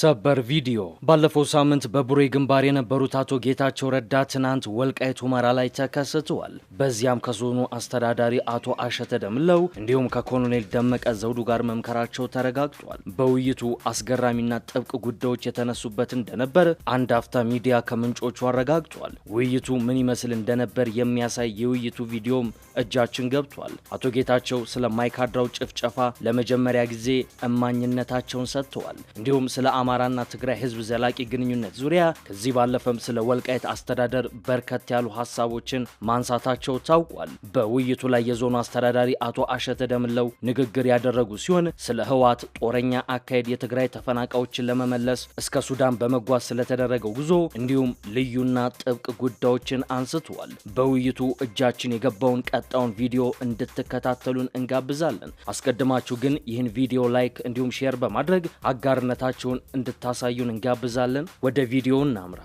ሰበር ቪዲዮ። ባለፈው ሳምንት በቡሬ ግንባር የነበሩት አቶ ጌታቸው ረዳ ትናንት ወልቃይት ሁመራ ላይ ተከስተዋል። በዚያም ከዞኑ አስተዳዳሪ አቶ አሸተ ደምለው እንዲሁም ከኮሎኔል ደመቀ ዘውዱ ጋር መምከራቸው ተረጋግጧል። በውይይቱ አስገራሚና ጥብቅ ጉዳዮች የተነሱበት እንደነበር አንድ አፍታ ሚዲያ ከምንጮቹ አረጋግጧል። ውይይቱ ምን ይመስል እንደነበር የሚያሳይ የውይይቱ ቪዲዮም እጃችን ገብቷል። አቶ ጌታቸው ስለ ማይካድራው ጭፍጨፋ ለመጀመሪያ ጊዜ እማኝነታቸውን ሰጥተዋል። እንዲሁም ስለ አማራና ትግራይ ህዝብ ዘላቂ ግንኙነት ዙሪያ፣ ከዚህ ባለፈም ስለ ወልቃይት አስተዳደር በርከት ያሉ ሀሳቦችን ማንሳታቸው ታውቋል። በውይይቱ ላይ የዞኑ አስተዳዳሪ አቶ አሸተ ደምለው ንግግር ያደረጉ ሲሆን ስለ ህወሓት ጦረኛ አካሄድ፣ የትግራይ ተፈናቃዮችን ለመመለስ እስከ ሱዳን በመጓዝ ስለተደረገው ጉዞ እንዲሁም ልዩና ጥብቅ ጉዳዮችን አንስተዋል። በውይይቱ እጃችን የገባውን ቀጣዩን ቪዲዮ እንድትከታተሉን እንጋብዛለን። አስቀድማችሁ ግን ይህን ቪዲዮ like እንዲሁም share በማድረግ አጋርነታችሁን እንድታሳዩን እንጋብዛለን። ወደ ቪዲዮ እናምራ።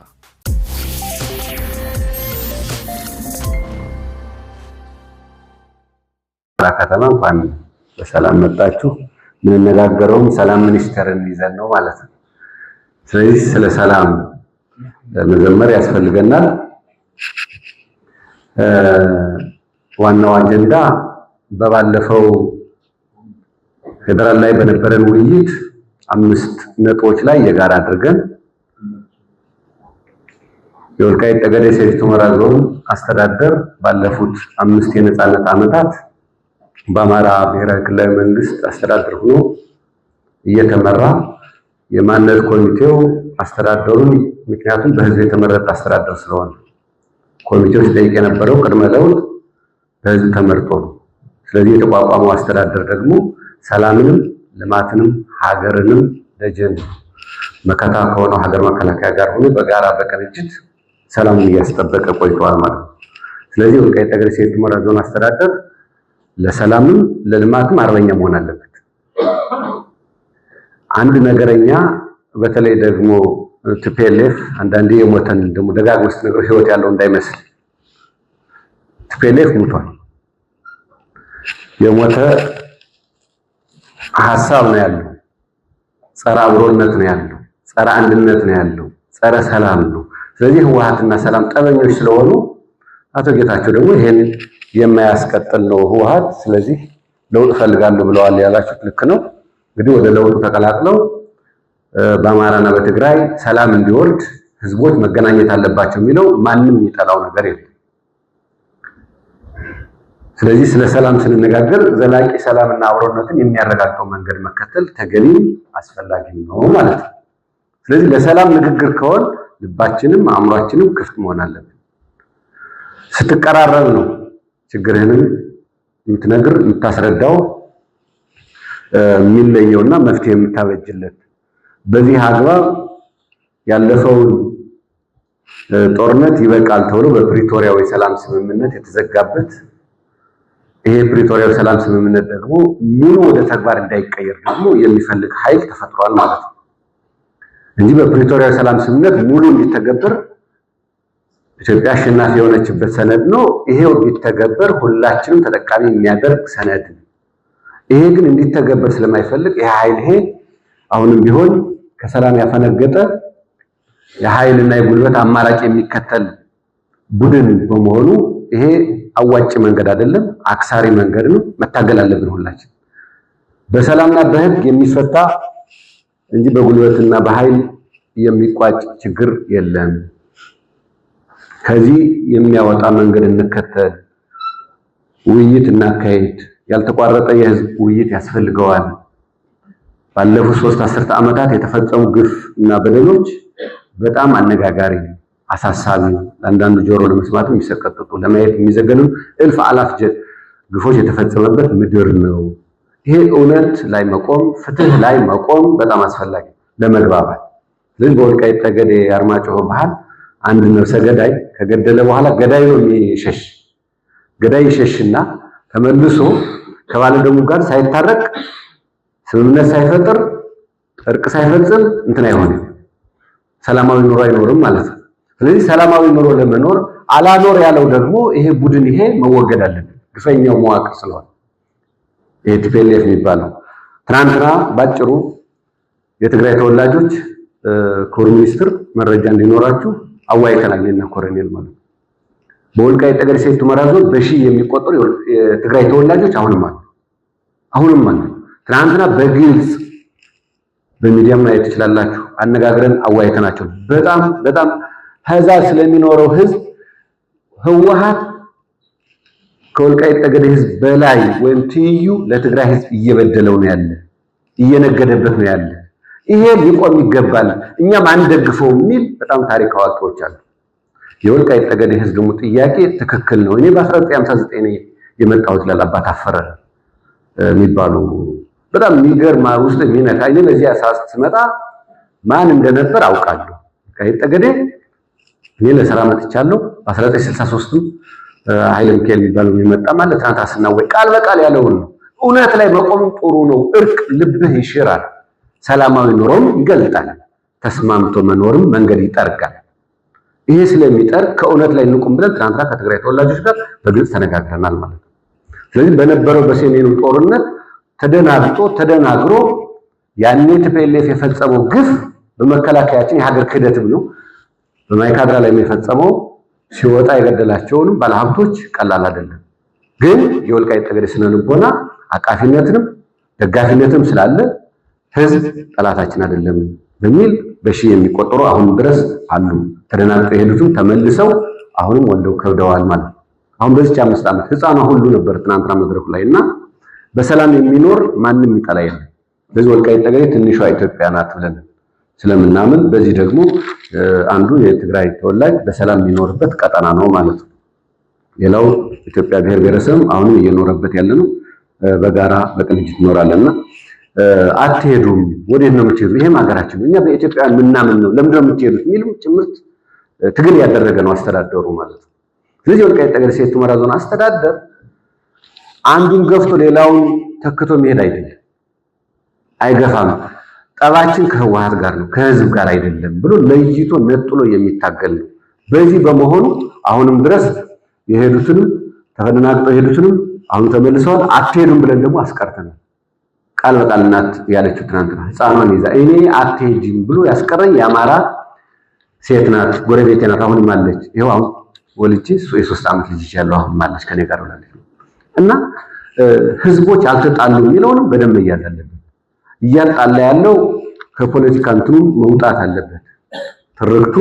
ከተማ እንኳን በሰላም መጣችሁ። የምንነጋገረውም ሰላም ሚኒስቴርን ይዘን ነው ማለት ነው። ስለዚህ ስለ ሰላም መዘመር ያስፈልገናል። ዋናው አጀንዳ በባለፈው ፌደራል ላይ በነበረን ውይይት 5 ነጥቦች ላይ የጋራ አድርገን የወልቃይት ጠገዴ ሰቲት ሁመራ ዞን አስተዳደር ባለፉት 5 የነጻነት ዓመታት በአማራ ብሔራዊ ክልላዊ መንግስት አስተዳደር ሆኖ እየተመራ የማንነት ኮሚቴው አስተዳደሩን፣ ምክንያቱም በህዝብ የተመረጠ አስተዳደር ስለሆነ ኮሚቴው ሲጠይቅ የነበረው ቅድመ ለውጥ በህዝብ ተመርጦ ነው። ስለዚህ የተቋቋመው አስተዳደር ደግሞ ሰላምንም ልማትንም ሀገርንም ደጀን መከታ ከሆነው ሀገር መከላከያ ጋር ሆኖ በጋራ በቅንጅት ሰላሙን እያስጠበቀ ቆይቷል ማለት ነው። ስለዚህ ወልቃይት ጠገዴ ሰቲት ሁመራ ዞን አስተዳደር ለሰላምም ለልማትም አርበኛ መሆን አለበት። አንድ ነገረኛ በተለይ ደግሞ TPLF አንዳንዴ የሞተን ደግሞ ደጋግሞ ስትነግረው ህይወት ያለው እንዳይመስል TPLF ሙቷል። የሞተ ሐሳብ ነው ያለው። ጸረ አብሮነት ነው ያለው። ጸረ አንድነት ነው ያለው። ጸረ ሰላም ነው። ስለዚህ ህወሓትና ሰላም ጠበኞች ስለሆኑ አቶ ጌታቸው ደግሞ ይሄን የማያስቀጥል ነው ህወሓት፣ ስለዚህ ለውጥ እፈልጋለሁ ብለዋል። ያላችሁት ልክ ነው። እንግዲህ ወደ ለውጡ ተቀላቅለው በአማራና በትግራይ ሰላም እንዲወርድ ህዝቦች መገናኘት አለባቸው የሚለው ማንም የሚጠላው ነገር የለም። ስለዚህ ስለ ሰላም ስንነጋገር ዘላቂ ሰላምና አብሮነትን የሚያረጋግጠው መንገድ መከተል ተገቢም አስፈላጊም ነው ማለት ነው። ስለዚህ ለሰላም ንግግር ከሆነ ልባችንም አእምሯችንም ክፍት መሆን አለብን። ስትቀራረብ ነው ችግርህንም የምትነግር የምታስረዳው የሚለየውና መፍትሄ የምታበጅለት። በዚህ አግባብ ያለፈውን ጦርነት ይበቃል ተብሎ በፕሪቶሪያው የሰላም ስምምነት የተዘጋበት፣ ይሄ ፕሪቶሪያው ሰላም ስምምነት ደግሞ ሙሉ ወደ ተግባር እንዳይቀየር ደግሞ የሚፈልግ ኃይል ተፈጥሯል ማለት ነው እንጂ በፕሪቶሪያው ሰላም ስምምነት ሙሉ እንዲተገበር ኢትዮጵያ አሸናፊ የሆነችበት ሰነድ ነው። ይሄው ቢተገበር ሁላችንም ተጠቃሚ የሚያደርግ ሰነድ ነው። ይሄ ግን እንዲተገበር ስለማይፈልግ ይሄ ኃይል ይሄ አሁንም ቢሆን ከሰላም ያፈነገጠ የኃይልና የጉልበት አማራጭ የሚከተል ቡድን በመሆኑ ይሄ አዋጭ መንገድ አይደለም፣ አክሳሪ መንገድ ነው። መታገል አለብን ሁላችን። በሰላምና በህግ የሚፈታ እንጂ በጉልበትና በኃይል የሚቋጭ ችግር የለም። ከዚህ የሚያወጣ መንገድ እንከተል፣ ውይይት እናካሄድ። ያልተቋረጠ የህዝብ ውይይት ያስፈልገዋል። ባለፉት 3 አስርተ ዓመታት የተፈጸሙ ግፍ እና በደሎች በጣም አነጋጋሪ፣ አሳሳቢ፣ ለአንዳንዱ ጆሮ ለመስማት የሚሰቀጥጡ ለማየት የሚዘገኑ እልፍ አላፍ ግፎች የተፈጸመበት ምድር ነው። ይሄ እውነት ላይ መቆም፣ ፍትህ ላይ መቆም በጣም አስፈላጊ ለመግባባት። ስለዚህ በወልቃይት ጠገዴ አርማጭሆ ባህል አንድ ነፍሰ ገዳይ ከገደለ በኋላ ገዳይ ነው የሚሸሽ። ገዳይ ይሸሽና ተመልሶ ከባለደሙ ጋር ሳይታረቅ ስምምነት ሳይፈጥር እርቅ ሳይፈጽም እንትን አይሆንም፣ ሰላማዊ ኑሮ አይኖርም ማለት ነው። ስለዚህ ሰላማዊ ኑሮ ለመኖር አላኖር ያለው ደግሞ ይሄ ቡድን ይሄ መወገድ አለበት፣ ግፈኛው መዋቅር ስለሆነ ይሄ TPLF የሚባለው። ትናንትና ባጭሩ የትግራይ ተወላጆች ክቡር ሚኒስትር መረጃ እንዲኖራችሁ አወያይተናል፣ እኔና ኮሎኔል ማለት ነው። በወልቃይት ጠገዴ ሰቲት ሁመራ ዞን በሺህ የሚቆጠሩ የትግራይ ተወላጆች አሁንም አሉ፣ አሁንም አሉ። ትናንትና በግልጽ በሚዲያም ማየት ትችላላችሁ። አነጋግረን አወያይተናቸው በጣም በጣም ከዛ ስለሚኖረው ህዝብ ህወሓት ከወልቃይት ጠገዴ ህዝብ በላይ ወይም ትይዩ ለትግራይ ህዝብ እየበደለው ነው ያለ፣ እየነገደበት ነው ያለ። ይሄ ሊቆም ይገባል፣ እኛም አንደግፈው የሚል በጣም ታሪክ አዋቂዎች አሉ። የወልቃይት ጠገዴ ህዝብ ደግሞ ጥያቄ ትክክል ነው። እኔ በ1959 ነው የመጣሁት ይላል አባት አፈረ የሚባሉ በጣም የሚገርም ውስጥ የሚነካ። እኔ በዚያ ሰዓት ስመጣ ማን እንደነበር አውቃለሁ። ወልቃይት ጠገዴ እኔ ለስራ መጥቻለሁ። በ1963ም ኃይለ ሚካኤል የሚባለው የሚመጣ ማለት ትናንት አስናወይ ቃል በቃል ያለውን ነው። እውነት ላይ መቆም ጥሩ ነው። እርቅ ልብህ ይሽራል፣ ሰላማዊ ኑሮም ይገልጣል፣ ተስማምቶ መኖርም መንገድ ይጠርጋል። ይሄ ስለሚጠርግ ከእውነት ላይ እንቁም ብለን ትናንትና ከትግራይ ተወላጆች ጋር በግልጽ ተነጋግረናል ማለት ነው። ስለዚህ በነበረው በሰሜኑ ጦርነት ተደናግጦ ተደናግሮ ያኔ TPLF የፈጸመው ግፍ በመከላከያችን የሀገር ክህደትም ነው። በማይካድራ ላይ የፈጸመው ሲወጣ የገደላቸውንም ባለሀብቶች ቀላል አይደለም። ግን የወልቃይት ጠገዴ ስነ ልቦና አቃፊነትንም ደጋፊነትም ስላለ ህዝብ ጠላታችን አይደለም በሚል በሺህ የሚቆጠሩ አሁን ድረስ አሉ። ተደናግጠው የሄዱትም ተመልሰው አሁንም ወልደው ከብደዋል ማለት ነው። አሁን በዚች 5 ዓመት ህፃኗ ሁሉ ነበር ትናንትና መድረኩ ላይ እና በሰላም የሚኖር ማንም ይጠላ የለም። በዚህ ወልቃይት ጠገዴ ትንሿ ኢትዮጵያ ናት ብለን ስለምናምን በዚህ ደግሞ አንዱ የትግራይ ተወላጅ በሰላም የሚኖርበት ቀጠና ነው ማለት ነው። ሌላው ኢትዮጵያ ብሔር ብሔረሰብም አሁንም እየኖረበት ያለ ነው። በጋራ በቅንጅት እንኖራለንና አትሄዱም፣ ወዴት ነው የምትሄዱ? ይሄም ሀገራችን ነው፣ እኛ በኢትዮጵያ ምናምን ነው፣ ለምንድን ነው የምትሄዱት? የሚልም ጭምርት ትግል ያደረገ ነው አስተዳደሩ ማለት ነው። ስለዚህ ወልቃይት ጠገዴ ሰቲት ሁመራ ዞን አስተዳደር አንዱን ገፍቶ ሌላውን ተክቶ መሄድ አይደለም፣ አይገፋም። ጠባችን ከህወሓት ጋር ነው ከህዝብ ጋር አይደለም ብሎ ለይቶ ነጥሎ የሚታገል ነው። በዚህ በመሆኑ አሁንም ድረስ የሄዱትንም ተፈናቅለው የሄዱትንም አሁን ተመልሰዋል። አትሄዱም ብለን ደግሞ አስቀርተናል። ቃል በቃል እናት ያለችው ትናንትና ህፃኗን ይዛ እኔ አትሄጂም ብሎ ያስቀረኝ የአማራ ሴት ናት፣ ጎረቤቴ ናት፣ አሁንም አለች። ይኸው አሁን ወልጄ የ3 ዓመት ልጅ ያለው አሁንም አለች ከኔ ጋር ብላለች። እና ህዝቦች አልተጣሉም የሚለውንም በደንብ መያዝ አለበት። እያጣላ ያለው ከፖለቲካ እንትኑ መውጣት አለበት። ትርክቱ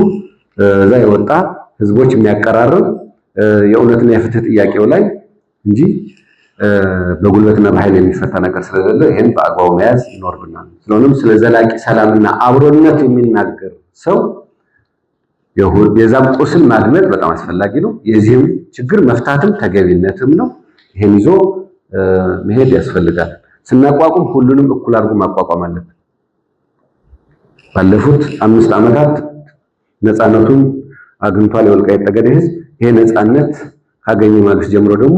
እዛ የወጣ ህዝቦች የሚያቀራርብ የእውነትና የፍትህ ጥያቄው ላይ እንጂ በጉልበትና በኃይል የሚፈታ ነገር ስለሌለ ይሄን በአግባቡ መያዝ ይኖርብናል። ስለሆነም ስለ ዘላቂ ሰላምና አብሮነት የሚናገር ሰው የዛም ቁስል ማድመጥ በጣም አስፈላጊ ነው። የዚህም ችግር መፍታትም ተገቢነትም ነው። ይሄን ይዞ መሄድ ያስፈልጋል። ስናቋቁም ሁሉንም እኩል አድርጎ ማቋቋም አለብን። ባለፉት 5 ዓመታት ነፃነቱን አግኝቷል የወልቃይት ጠገዴ ህዝብ። ይሄ ነፃነት ካገኘ ማግስት ጀምሮ ደግሞ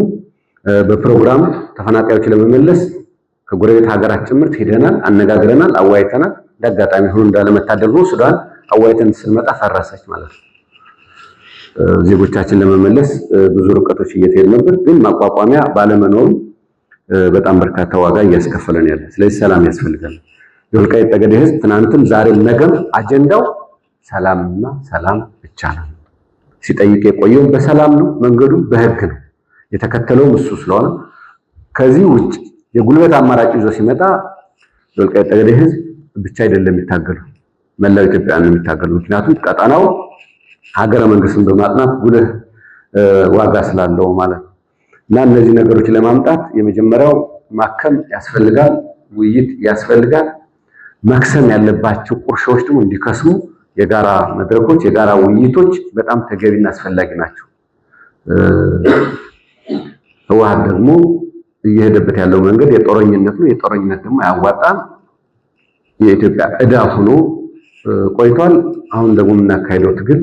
በፕሮግራም ተፈናቃዮች ለመመለስ ከጎረቤት ሀገራት ጭምርት ሄደናል፣ አነጋግረናል፣ አወያይተናል። እንዳጋጣሚ ሆኖ እንዳለመታደል ሆኖ ሱዳን አወያይተን ስንመጣ ፈረሰች ማለት ነው። ዜጎቻችን ለመመለስ ብዙ ርቀቶች እየተሄዱ ነበር፣ ግን ማቋቋሚያ ባለመኖሩ በጣም በርካታ ዋጋ እያስከፈለን ያለ። ስለዚህ ሰላም ያስፈልጋል። የወልቃይት ጠገዴ ህዝብ ትናንትም ዛሬም ነገም አጀንዳው ሰላምና ሰላም ብቻ ነው። ሲጠይቅ የቆየው በሰላም ነው፣ መንገዱ በህግ ነው፣ የተከተለውም እሱ ስለሆነ ከዚህ ውጭ የጉልበት አማራጭ ይዞ ሲመጣ የወልቃይት ጠገዴ ህዝብ ብቻ አይደለም የሚታገሉ፣ መላው ኢትዮጵያውያን ነው የሚታገሉ። ምክንያቱም ቀጠናው ሀገረ መንግስትን በማጥናት ጉልህ ዋጋ ስላለው ማለት ነው። እና እነዚህ ነገሮች ለማምጣት የመጀመሪያው ማከም ያስፈልጋል፣ ውይይት ያስፈልጋል። መክሰም ያለባቸው ቁርሾዎች ደግሞ እንዲከስሙ የጋራ መድረኮች፣ የጋራ ውይይቶች በጣም ተገቢና አስፈላጊ ናቸው። ህወሓት ደግሞ እየሄደበት ያለው መንገድ የጦረኝነት ነው። የጦረኝነት ደግሞ አያዋጣም። የኢትዮጵያ ዕዳ ሆኖ ቆይቷል። አሁን ደግሞ የምናካሄደው ትግል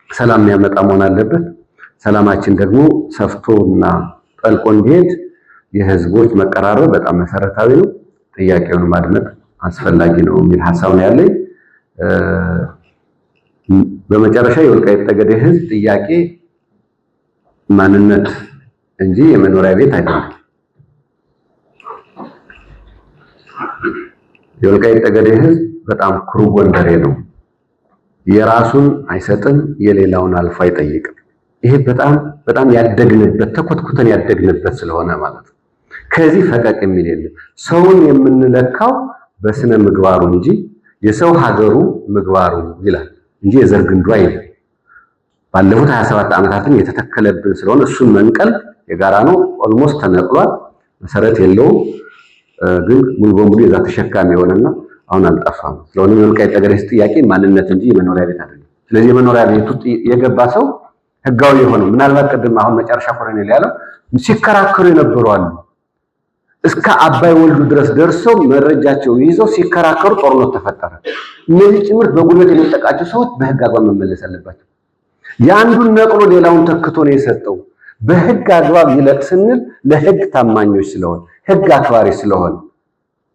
ሰላም የሚያመጣ መሆን አለበት። ሰላማችን ደግሞ ሰፍቶና ጠልቆ እንዲሄድ የህዝቦች መቀራረብ በጣም መሰረታዊ ነው። ጥያቄውን ማድመጥ አስፈላጊ ነው የሚል ሐሳብ ነው ያለኝ። በመጨረሻ የወልቃይት ጠገዴ ህዝብ ጥያቄ ማንነት እንጂ የመኖሪያ ቤት አይደለም። የወልቃይት ጠገዴ ህዝብ በጣም ኩሩ ጎንደሬ ነው። የራሱን አይሰጥም፣ የሌላውን አልፎ አይጠይቅም። ይሄ በጣም በጣም ያደግንበት ተኮትኩተን ያደግንበት ስለሆነ ማለት ነው። ከዚህ ፈቀቅ የሚል የለም። ሰውን የምንለካው በስነ ምግባሩ እንጂ የሰው ሀገሩ ምግባሩ ይላል እንጂ የዘር ግንዱ አይልም። ባለፉት 27 ዓመታትን የተተከለብን ስለሆነ እሱን መንቀል የጋራ ነው። Almost ተነቅሏል፣ መሰረት የለውም። ግን ሙሉ በሙሉ የዛ ተሸካሚ የሆነና አሁን አልጠፋም። ስለሆነ የወልቃይት ጠገዴ ጥያቄ ማንነት እንጂ የመኖሪያ ቤት አይደለም። ስለዚህ የመኖሪያ ቤቱ የገባ ሰው ህጋዊ የሆነው ምናልባት ቅድም አሁን መጨረሻ ኮሎኔል ያለው ሲከራከሩ የነበሩ አሉ። እስከ አባይ ወልዱ ድረስ ደርሰው መረጃቸው ይዘው ሲከራከሩ ጦርነት ተፈጠረ። እነዚህ ጭምር በጉልበት የነጠቃቸው ሰዎች በህግ አግባብ መመለስ አለባቸው። የአንዱን ነቅሎ ሌላውን ተክቶ ነው የሰጠው። በህግ አግባብ ይለቅ ስንል ለህግ ታማኞች ስለሆን ህግ አክባሪ ስለሆን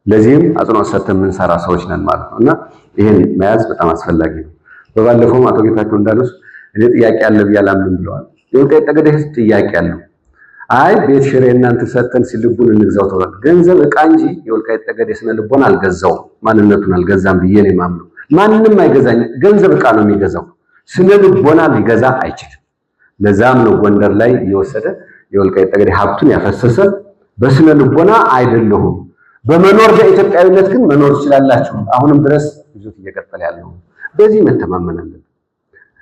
ለዚህም አጽንኦት ሰጥተን የምንሰራ ሰዎች ነን ማለት ነው። እና ይሄን መያዝ በጣም አስፈላጊ ነው። በባለፈውም አቶ ጌታቸው እንዳሉት እኔ ጥያቄ አለ ብዬ አላምንም ብለዋል። የወልቃይት ጠገዴ ህዝብ ጥያቄ አለው። አይ ቤት ሽሬ እናንተ ሰጥተን ሲልቡን እንግዛው ተብሏል። ገንዘብ ዕቃ እንጂ የወልቃይት ጠገዴ ስነ ልቦና አልገዛውም፣ ማንነቱን አልገዛም ብዬ ነው የማምነው። ማንም አይገዛኝ። ገንዘብ ዕቃ ነው የሚገዛው፣ ስነ ልቦና ሊገዛ አይችልም። ለዛም ነው ጎንደር ላይ እየወሰደ የወልቃይት ጠገዴ ሀብቱን ያፈሰሰ። በስነ ልቦና አይደለሁም በመኖር በኢትዮጵያዊነት ግን መኖር ትችላላችሁ። አሁንም ድረስ ይዞት እየቀጠለ ያለው በዚህ መተማመን አለብን።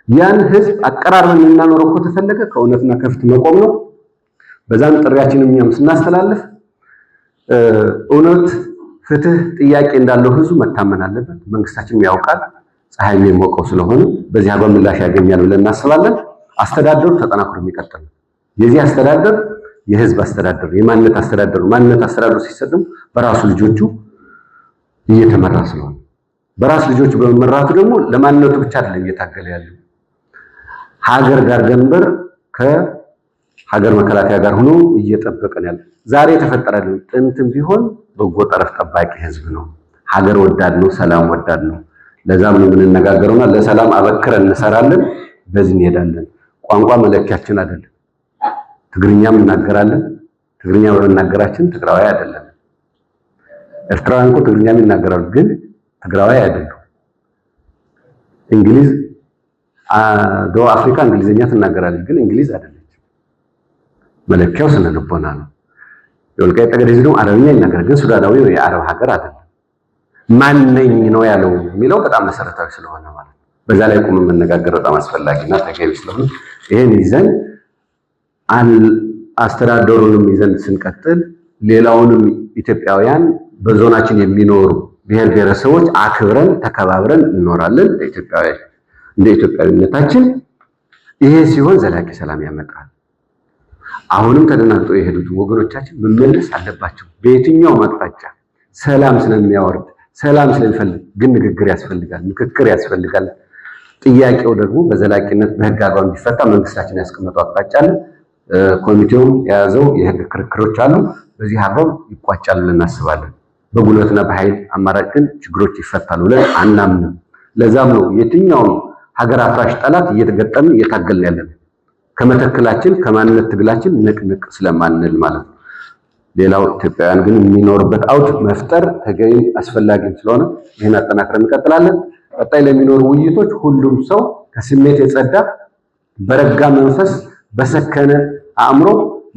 ያን ህዝብ አቀራርበን የምናኖረው እኮ ተፈለገ ከእውነትና ከፍትህ መቆም ነው። በዛም ጥሪያችንን እኛም ስናስተላልፍ እውነት፣ ፍትህ ጥያቄ እንዳለው ህዝቡ መታመን አለበት። መንግስታችንም ያውቃል፣ ፀሐይ የሚሞቀው ስለሆነ በዚህ አግባብ ምላሽ ያገኛል ብለን እናስባለን። አስተዳደሩ ተጠናክሮ የሚቀጥል ነው። የዚህ አስተዳደር የህዝብ አስተዳደር የማንነት አስተዳደር ነው። ማንነት አስተዳደሩ ሲሰጥም በራሱ ልጆቹ እየተመራ ስለሆነ በራስ ልጆቹ በመመራቱ ደግሞ ለማንነቱ ብቻ አይደለም እየታገለ ያለው ሀገር ጋር ደንበር ከሀገር መከላከያ ጋር ሆኖ እየጠበቀ ነው ያለው። ዛሬ የተፈጠረልን ጥንትም ቢሆን በጎ ጠረፍ ጠባቂ ህዝብ ነው። ሀገር ወዳድ ነው። ሰላም ወዳድ ነው። ለዛም ነው የምንነጋገረውና ለሰላም አበክረን እንሰራለን። በዚህ እንሄዳለን። ቋንቋ መለኪያችን አይደለም። ትግርኛም እናገራለን። ትግርኛ በመናገራችን ትግራዋይ አይደለም። ኤርትራውያን እኮ ትግርኛም ይናገራሉ፣ ግን ትግራዋይ አይደሉም። እንግሊዝ ደቡብ አፍሪካ እንግሊዝኛ ትናገራለች፣ ግን እንግሊዝ አይደለችም። መለኪያው ስነ ልቦና ነው። የወልቃይት ጠገዴ ህዝብ ደግሞ አረብኛ ይናገራል፣ ግን ሱዳናዊ ወይ የአረብ ሀገር አይደለም። ማነኝ ነው ያለው የሚለው በጣም መሰረታዊ ስለሆነ ማለት ነው። በዛ ላይ ቁም መነጋገር በጣም አስፈላጊና ተገቢ ስለሆነ ይሄን ይዘን አስተዳደሩንም ይዘን ስንቀጥል ሌላውንም ኢትዮጵያውያን በዞናችን የሚኖሩ ብሔር ብሔረሰቦች አክብረን ተከባብረን እንኖራለን። ለኢትዮጵያውያን እንደ ኢትዮጵያዊነታችን ይሄ ሲሆን ዘላቂ ሰላም ያመጣል። አሁንም ተደናግጦ የሄዱት ወገኖቻችን መመለስ አለባቸው። በየትኛውም አቅጣጫ ሰላም ስለሚያወርድ ሰላም ስለሚፈልግ ግን ንግግር ያስፈልጋል፣ ምክክር ያስፈልጋል። ጥያቄው ደግሞ በዘላቂነት በህግ አግባብ እንዲፈታ መንግስታችን ያስቀመጠው አቅጣጫ አለ። ኮሚቴውም የያዘው የህግ ክርክሮች አሉ። በዚህ አግባብ ይቋጫል ብለን እናስባለን። በጉልበትና በኃይል አማራጭ ግን ችግሮች ይፈታሉ ብለን አናምንም። ለዛም ነው የትኛውም ሀገር አፍራሽ ጠላት እየተገጠምን እየታገልን ያለን ከመተክላችን ከማንነት ትግላችን ንቅንቅ ስለማንል ማለት ነው። ሌላው ኢትዮጵያውያን ግን የሚኖርበት አውድ መፍጠር ተገቢም አስፈላጊም ስለሆነ ይህን አጠናክረን እንቀጥላለን። ቀጣይ ለሚኖሩ ውይይቶች ሁሉም ሰው ከስሜት የጸዳ በረጋ መንፈስ በሰከነ አእምሮ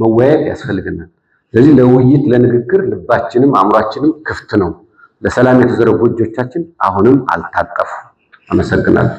መወያየት ያስፈልገናል። ስለዚህ ለውይይት ለንግግር ልባችንም አእምሯችንም ክፍት ነው። ለሰላም የተዘረጉ እጆቻችን አሁንም አልታጠፉ። አመሰግናለሁ።